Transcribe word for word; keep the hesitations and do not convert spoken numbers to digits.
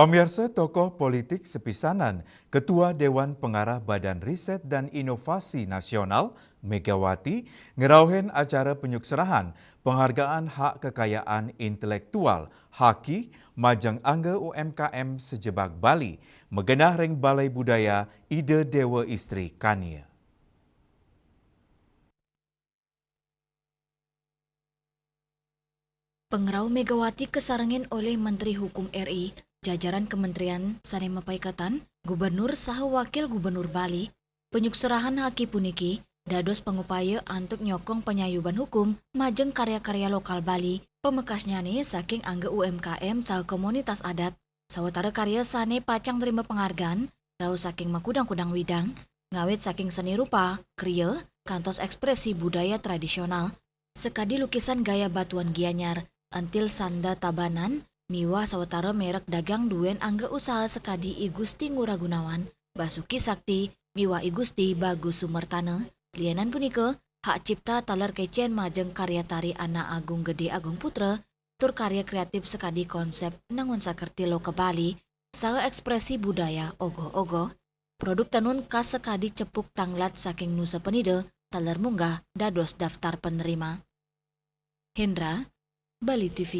Pamiarsa, tokoh politik sepisanan, Ketua Dewan Pengarah Badan Riset dan Inovasi Nasional, Megawati, ngerauhin acara penyukserahan penghargaan hak kekayaan intelektual, haki, majeng angga U M K M sejebag Bali, magenah ring Balai Budaya Ida Dewa Istri Kania. Pangrauh Megawati kasarengin olih Menteri Hukum R I, jajaran kementerian sane mapaiketan, gubernur saha wakil gubernur Bali. Panyukserahan haki puniki dados pangupaya antuk nyokong panyayuban hukum majeng karya-karya lokal Bali, pamekasnyane saking angga U M K M saha komunitas adat, sawatara karya sane pacang nrima penghargaan rauh saking makudang-kudang widang, ngawit saking seni rupa, kriya, kantos ekspresi budaya tradisional. Sakadi lukisan gaya batuan Gianyar, Entil Sanda Tabanan, miwah sawatara merek dagang duen angga usaha sakadi I Gusti Ngurah Gunawan, Basuki Sakti, miwah I Gusti Bagus Sumertana. Lianan punika, hak cipta taler kecen majeng karya tari Anak Agung Gede Agung Putra, tur karya kreatif sakadi konsep Nangun Sakerti Loka Bali, saha ekspresi budaya ogoh-ogoh. Produk tenun khas sakadi cepuk tanglat saking Nusa Penida taler munggah dados daftar penerima. Hendra, Bali T V.